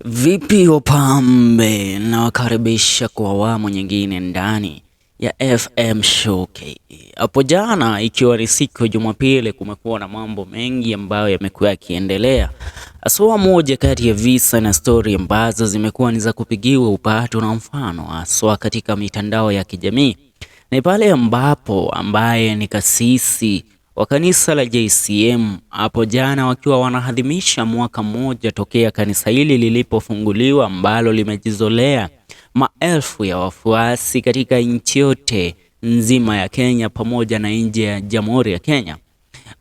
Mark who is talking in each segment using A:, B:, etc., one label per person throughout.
A: Vipi wapambe, nawakaribisha kwa awamu nyingine ndani ya FM Show KE. Hapo jana ikiwa ni siku ya Jumapili, kumekuwa na mambo mengi ambayo yamekuwa yakiendelea, haswa moja kati ya visa na stori ambazo zimekuwa ni za kupigiwa upato na mfano haswa katika mitandao ya kijamii ni pale ambapo ambaye ni kasisi wa kanisa la JCM hapo jana wakiwa wanaadhimisha mwaka mmoja tokea kanisa hili lilipofunguliwa ambalo limejizolea maelfu ya wafuasi katika nchi yote nzima ya Kenya pamoja na nje ya Jamhuri ya Kenya.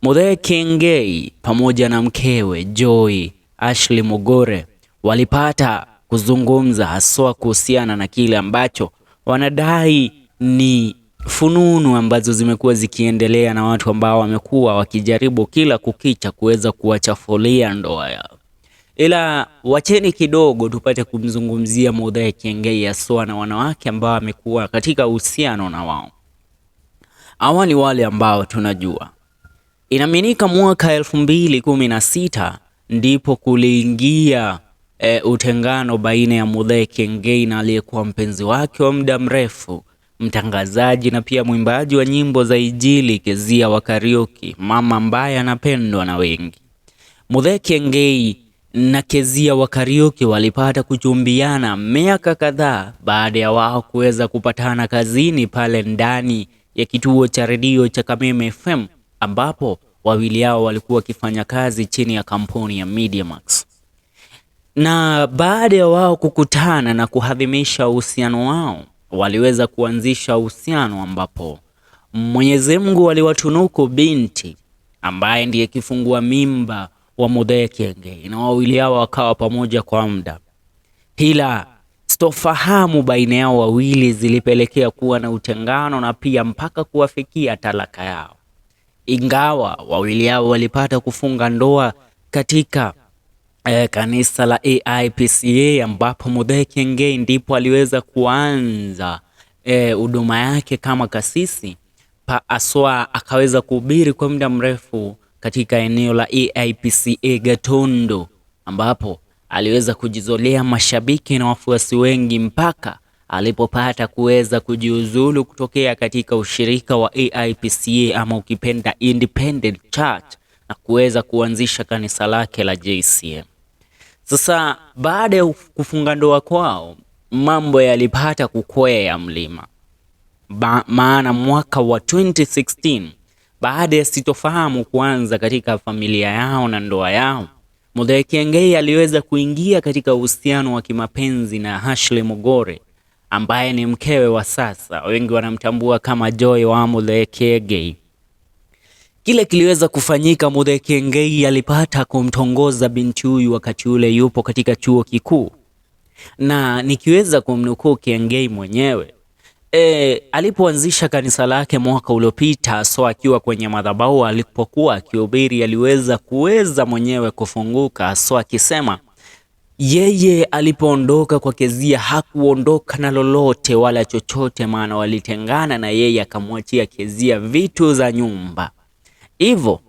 A: Muthee Kiengei pamoja na mkewe Joy Ashley Mugure walipata kuzungumza haswa kuhusiana na kile ambacho wanadai ni fununu ambazo zimekuwa zikiendelea na watu ambao wamekuwa wakijaribu kila kukicha kuweza kuwachafulia ndoa yao. Ila wacheni kidogo tupate kumzungumzia Muthee Kiengei haswa na wanawake ambao wamekuwa katika uhusiano na wao. Hawa ni wale ambao tunajua. Inaaminika mwaka 2016 ndipo kuliingia utengano baina ya Muthee Kiengei na aliyekuwa mpenzi wake wa muda mrefu, mtangazaji na pia mwimbaji wa nyimbo za Injili Kezia wa Kariuki, mama ambaye anapendwa na wengi. Muthee Kiengei na Kezia wa Kariuki walipata kuchumbiana miaka kadhaa baada ya wao kuweza kupatana kazini pale ndani ya kituo cha redio cha Kameme FM ambapo wawili hao walikuwa wakifanya kazi chini ya kampuni ya Mediamax. Na baada ya wao kukutana na kuadhimisha uhusiano wao, waliweza kuanzisha uhusiano ambapo Mwenyezi Mungu aliwatunuku binti ambaye ndiye kifungua mimba wa Muthee Kiengei, na wawili hao wakawa pamoja kwa muda. Ila sitofahamu baina yao wawili zilipelekea kuwa na utengano na pia mpaka kuwafikia talaka yao, ingawa wawili hao walipata kufunga ndoa katika kanisa la AIPCA ambapo Muthee Kiengei ndipo aliweza kuanza huduma yake kama kasisi aswa akaweza kuhubiri kwa muda mrefu katika eneo la AIPCA Gatondo ambapo aliweza kujizolea mashabiki na wafuasi wengi mpaka alipopata kuweza kujiuzulu kutokea katika ushirika wa AIPCA ama ukipenda Independent Church na kuweza kuanzisha kanisa lake la JCM. Sasa baada ya kufunga ndoa kwao, mambo yalipata kukwea mlima. Maana mwaka wa 2016 baada ya sitofahamu kuanza katika familia yao na ndoa yao, Muthee Kiengei aliweza kuingia katika uhusiano wa kimapenzi na Ashley Mugure ambaye ni mkewe wa sasa, wengi wanamtambua kama Joy wa Muthee Kiengei. Kile kiliweza kufanyika, Muthee Kiengei alipata kumtongoza binti huyu wakati ule yupo katika chuo kikuu, na nikiweza kumnukuu Kiengei mwenyewe alipoanzisha kanisa lake mwaka uliopita, so akiwa kwenye madhabahu alipokuwa akihubiri, aliweza kuweza mwenyewe kufunguka, so akisema yeye alipoondoka kwa Kezia hakuondoka na lolote wala chochote, maana walitengana na yeye akamwachia Kezia vitu za nyumba, hivyo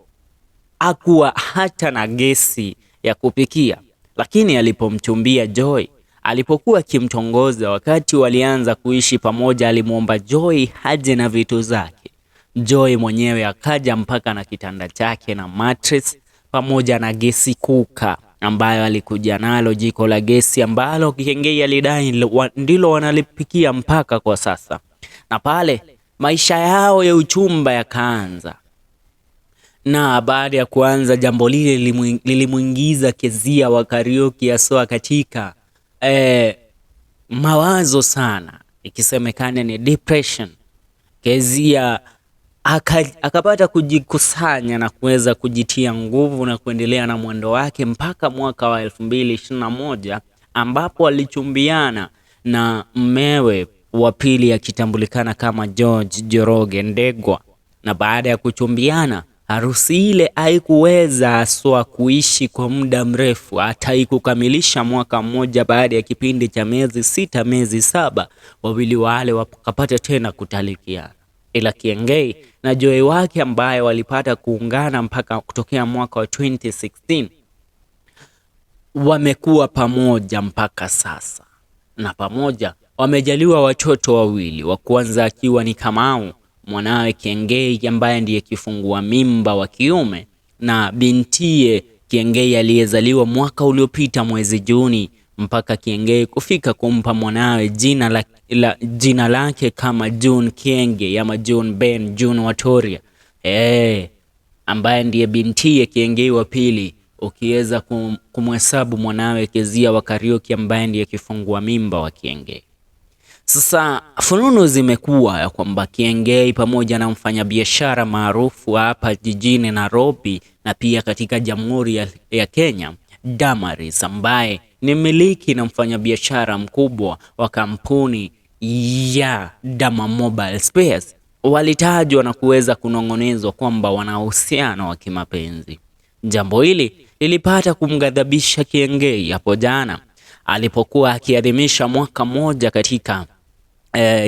A: hakuwa hata na gesi ya kupikia. Lakini alipomchumbia Joy, alipokuwa akimtongoza wakati walianza kuishi pamoja, alimwomba Joy haje na vitu zake. Joy mwenyewe akaja mpaka na kitanda chake na mattress pamoja na gesi kuka ambayo alikuja nalo, jiko la gesi ambalo Kiengei alidai ndilo wanalipikia mpaka kwa sasa. Na pale maisha yao ya uchumba yakaanza. Na baada ya kuanza jambo lile lilimwingiza Kezia wa Kariuki haswa katika mawazo sana, ikisemekana ni depression. Kezia akapata kujikusanya na kuweza kujitia nguvu na kuendelea na mwendo wake mpaka mwaka wa 2021 ambapo alichumbiana na mmewe wa pili akitambulikana kama George Njoroge Ndegwa. Na baada ya kuchumbiana, harusi ile haikuweza haswa kuishi kwa muda mrefu, hata haikukamilisha mwaka mmoja. Baada ya kipindi cha miezi 6, miezi 7, wawili wale wakapata tena kutalikiana. Ila Kiengei na Joy wake ambaye walipata kuungana mpaka kutokea mwaka wa 2016 Wamekuwa pamoja mpaka sasa, na pamoja wamejaliwa watoto wawili, wa kwanza akiwa ni Kamau mwanawe Kiengei ambaye ndiye kifungua mimba wa kiume na bintiye Kiengei aliyezaliwa mwaka uliopita mwezi Juni, mpaka Kiengei kufika kumpa mwanawe jina lake kama June Kiengei ama June Ben June Watoria ambaye ndiye bintiye Kiengei wa pili, ukiweza kumhesabu mwanawe Kezia wa Kariuki ambaye ndiye kifungua mimba wa Kiengei. Sasa fununu zimekuwa ya kwamba Kiengei pamoja na mfanyabiashara maarufu hapa jijini Nairobi na pia katika Jamhuri ya Kenya, Damaris, ambaye ni mmiliki na mfanyabiashara mkubwa wa kampuni ya Dama Mobile Spares, walitajwa na kuweza kunong'onezwa kwamba wana uhusiano wa kimapenzi. Jambo hili lilipata kumghadhabisha Kiengei hapo jana alipokuwa akiadhimisha mwaka mmoja katika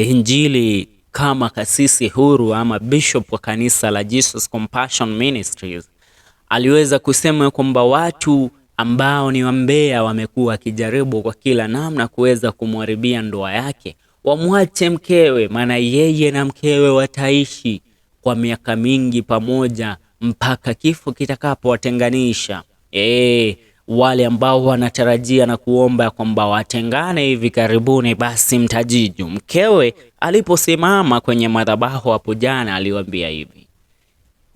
A: Injili kama kasisi huru ama bishop wa kanisa la Jesus Compassion Ministries. Aliweza kusema kwamba watu ambao ni wambea wamekuwa wakijaribu kwa kila namna kuweza kumharibia ndoa yake, wamwache mkewe, maana yeye na mkewe wataishi kwa miaka mingi pamoja mpaka kifo kitakapowatenganisha. Wale ambao wanatarajia na kuomba kwamba watengane hivi karibuni, basi mtajiju. Mkewe aliposimama kwenye madhabahu hapo jana aliwaambia hivi: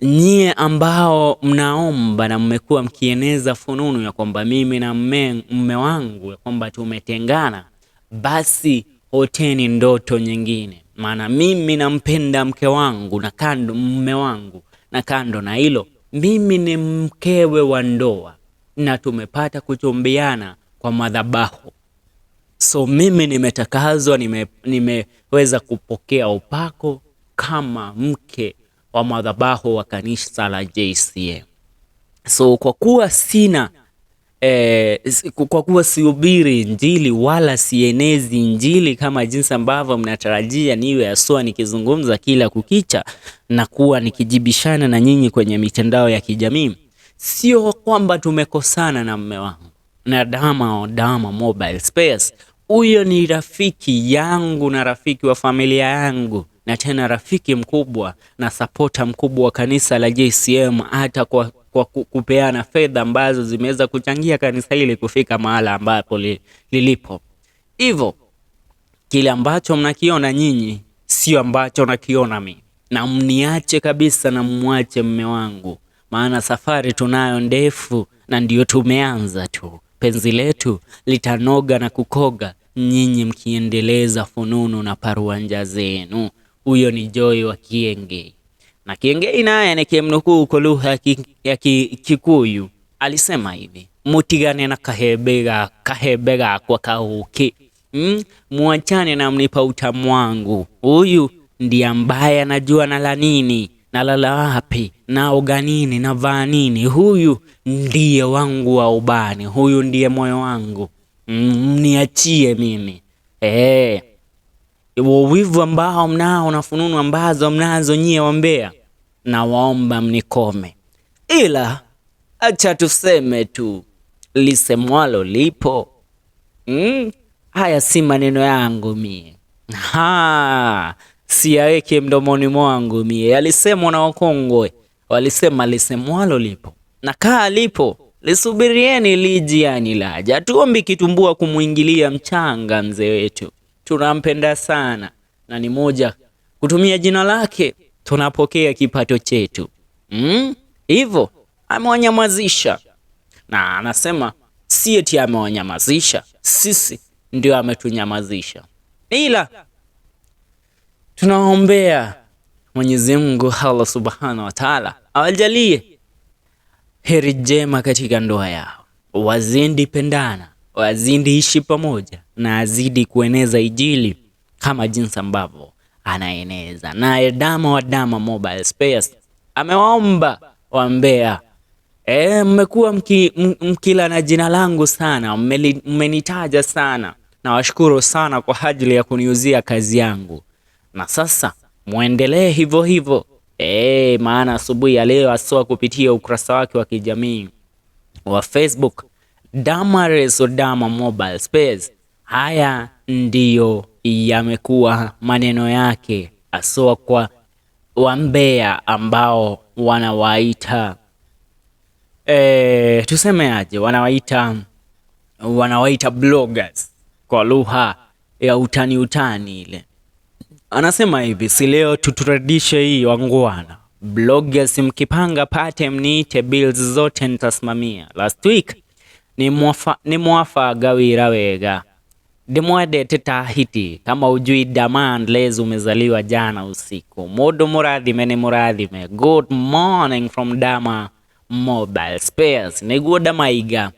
A: nyie ambao mnaomba na mmekuwa mkieneza fununu ya kwamba mimi na mme wangu ya kwamba tumetengana, basi hoteni ndoto nyingine, maana mimi nampenda mke wangu na kando mme wangu, na kando na hilo mimi ni mkewe wa ndoa na tumepata kuchumbiana kwa madhabahu. So mimi nimetakazwa, nimeweza kupokea upako kama mke wa madhabahu wa kanisa la JCM. So kwa kuwa sina kwa kuwa sihubiri Injili wala sienezi Injili kama jinsi ambavyo mnatarajia niwe haswa nikizungumza kila kukicha na kuwa nikijibishana na nyinyi kwenye mitandao ya kijamii, sio kwamba tumekosana na mme wangu na Dama Mobile Spares. Huyo ni rafiki yangu na rafiki wa familia yangu na tena rafiki mkubwa na sapota mkubwa wa kanisa la JCM, hata kwa kupeana fedha ambazo zimeweza kuchangia kanisa hili kufika mahala ambapo lilipo. Hivyo kile ambacho mnakiona nyinyi sio ambacho nakiona mimi, na mniache kabisa na mwache mme wangu, maana safari tunayo ndefu na ndiyo tumeanza tu. Penzi letu litanoga na kukoga nyinyi mkiendeleza fununu na paruanja zenu. Huyo ni Joy wa Kiengei. Na Kiengei naye nikimnukuu kwa lugha ya Kikuyu alisema hivi: mutigane na kahebe gakwa kauki, muachane na mnipa utamu wangu. Huyu ndiye ambaye anajua nala nini, nalala wapi, naoga nini, navaa nini. Huyu ndiye wangu wa ubani, huyu ndiye moyo wangu, mniachie mimi. Wivu ambao mnao na fununu ambazo mnazo nyie wambea, na waomba mnikome, ila acha tuseme tu lisemwalo lipo. Haya si maneno yangu mie, siyaweke mdomoni mwangu mie, yalisemwa na wakongwe, walisema lisemwalo lipo, na kaa lipo lisubirieni lijiani laja. Hatuombi kitumbua kumuingilia mchanga mzee wetu, tunampenda sana na ni moja kutumia jina lake tunapokea kipato chetu. Hivyo amewanyamazisha, na anasema si eti amewanyamazisha, sisi ndio ametunyamazisha, ila tunaombea Mwenyezi Mungu Allah Subhanahu wa Ta'ala awajalie heri njema katika ndoa yao, wazidi pendana, wazidi ishi pamoja, na azidi kueneza Injili kama jinsi ambavyo anaeneza. Naye Dama wa Dama Mobile Spares amewaomba wambea, mmekuwa mkila na jina langu sana, mmenitaja sana, nawashukuru sana kwa ajili ya kuniuzia kazi yangu, na sasa muendelee hivyo hivyo. Maana asubuhi ya leo asoa kupitia ukurasa wake wa kijamii wa Facebook, Damaris Odama Mobile Space. Haya ndiyo yamekuwa maneno yake asoa kwa wambea ambao wanawaita tusemeaje, wanawaita bloggers kwa lugha ya utani utani ile. Anasema hivi, si leo tuturudishe hii wangwana. Bloggers mkipanga pate mniite, bills zote nitasimamia. Last week ni mwafa gawira wega ndimwendete tahiti kama ujui demand lezi umezaliwa jana usiku. Mundu murathime ni murathime. Good morning from Dama Mobile Spares niguo ndamaiga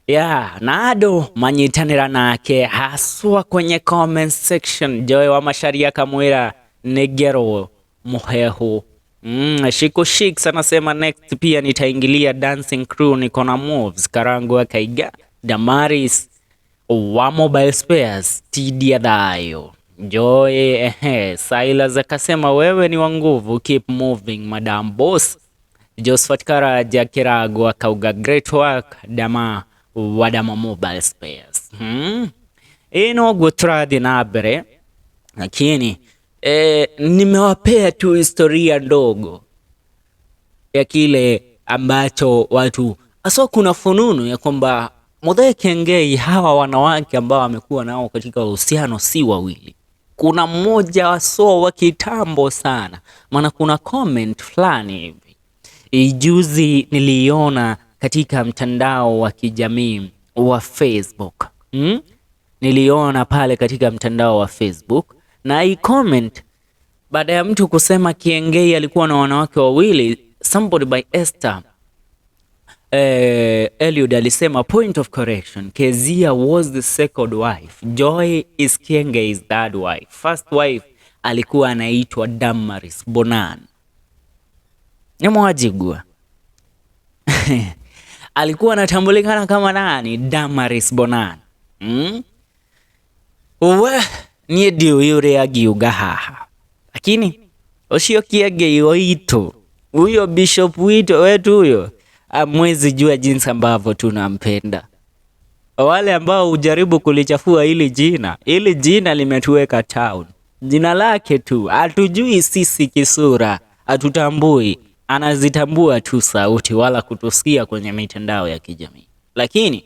A: Yeah, na andũ manyitanĩra nake haswa kwenye comment section. Joy wa Macharia kamwira nĩ ngero muhehu. Shiko Shix anasema next pia nitaingilia dancing crew niko na moves. Karangu akaiga Damaris wa Mobile Spares tidia thayo. Joy ehe, Silas akasema wewe ni wa nguvu, keep moving madam boss. Josephat Karaja Kirago akauga great work Dama wa Dama Mobile Spares. Ĩ noguo tũrathiĩ na mbere, lakini nimewapea tu historia ndogo ya kile ambacho watu aswa, kuna fununu ya kwamba Muthee Kiengei hawa wanawake ambao wamekuwa nao katika uhusiano si wawili, kuna mmoja waso wa kitambo sana, maana kuna comment fulani hivi juzi niliiona katika mtandao wa kijamii wa Facebook. Niliona pale katika mtandao wa Facebook na hii comment baada ya mtu kusema Kiengei alikuwa na wanawake wawili, somebody by Esther Eliud alisema point of correction, Kezia was the second wife, Joy is Kiengei's third wife. First wife alikuwa anaitwa Damaris Bonan. Nimwajigua alikuwa anatambulikana kama nani? Damaris Bonan. We niĩ ndiũĩ ũrĩa angiuga haha, lakini ũcio Kiengei witũ huyo bishop wito wetu huyo, amwezi jua jinsi ambavyo tunampenda. Wale ambao hujaribu kulichafua hili jina, hili jina limetuweka town. Jina lake tu hatujui sisi kisura, hatutambui, anazitambua tu sauti wala kutusikia kwenye mitandao ya kijamii. Lakini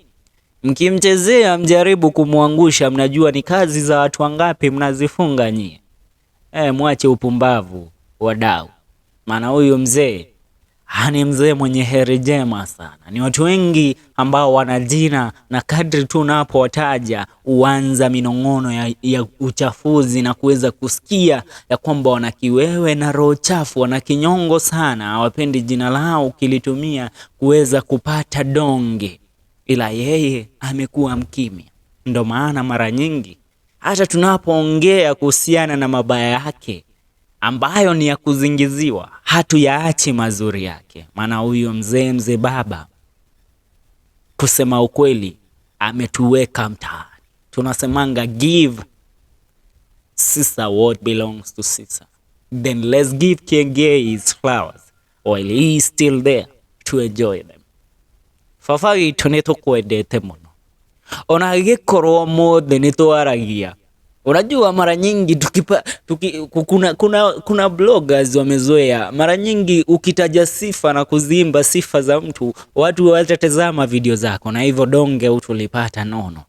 A: mkimchezea, mjaribu kumwangusha, mnajua ni kazi za watu wangapi mnazifunga nyie. Mwache upumbavu wadau, maana huyu mzee ni mzee mwenye heri jema sana. Ni watu wengi ambao wana jina na kadri tu unapowataja huanza minong'ono ya uchafuzi na kuweza kusikia ya kwamba wana kiwewe na roho chafu, wana kinyongo sana, hawapendi jina lao ukilitumia kuweza kupata donge, ila yeye amekuwa mkimya. Ndo maana mara nyingi hata tunapoongea kuhusiana na mabaya yake ambayo ni ya kuzingiziwa, hatuyaachi mazuri yake. Maana huyo mzee mzee baba, kusema ukweli, ametuweka mtaani. Tunasemanga give Caesar what belongs to Caesar, then let's give Kiengei his flowers while he is still there to enjoy them. Baba witũ nĩ tũkwendete mũno ona gĩkorwo mothe nĩ twaragia. Unajua mara nyingi tukipa, tuki, kuna bloggers wamezoea mara nyingi ukitaja sifa na kuzimba sifa za mtu watu watatazama video zako, na hivyo donge utulipata nono,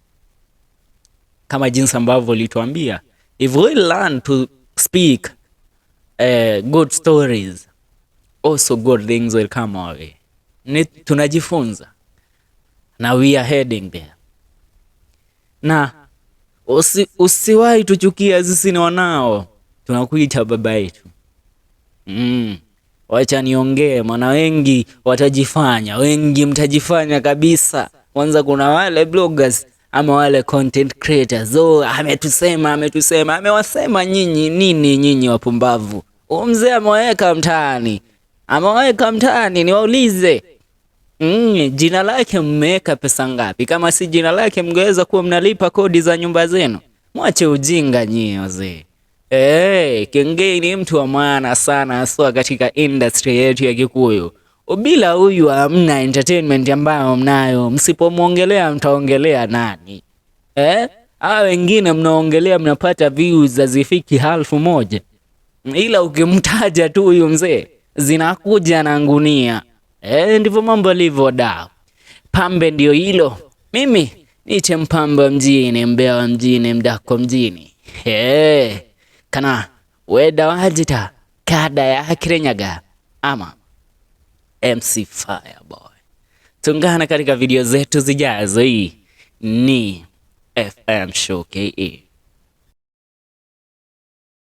A: kama jinsi ambavyo ulituambia if we learn to speak good stories also good things will come our way. Ni tunajifunza na we are heading there na usiwahi tuchukia, sisi ni wanao, tunakuita baba yetu. Wacha niongee, maana wengi watajifanya, wengi mtajifanya kabisa. Kwanza kuna wale bloggers ama wale content creators, oh, ametusema, ametusema, amewasema nyinyi nini? Nyinyi wapumbavu. Huyu mzee ameweka mtaani, ameweka mtaani, niwaulize. Jina lake mmeweka pesa ngapi? Kama si jina lake mngeweza kuwa mnalipa kodi za nyumba zenu. Mwache ujinga nyie wazee. Kiengei ni mtu wa maana sana haswa katika industry yetu ya Kikuyu. Bila huyu hamna entertainment ambayo mnayo. Msipomwongelea mtaongelea nani? Eh? Hawa wengine mnaongelea mnapata views hazifiki 1000, ila ukimtaja tu huyu mzee zinakuja na ngunia. Eh, ndivyo mambo yalivyo da. Pambe ndio hilo. Mimi niche mpambe wa mjini, mbea wa mjini, mdako mjini. Hey, kana weda wajita kada ya Kirinyaga ama MC Fireboy. Tungana katika video zetu zijazo. Hii ni FM Show KE.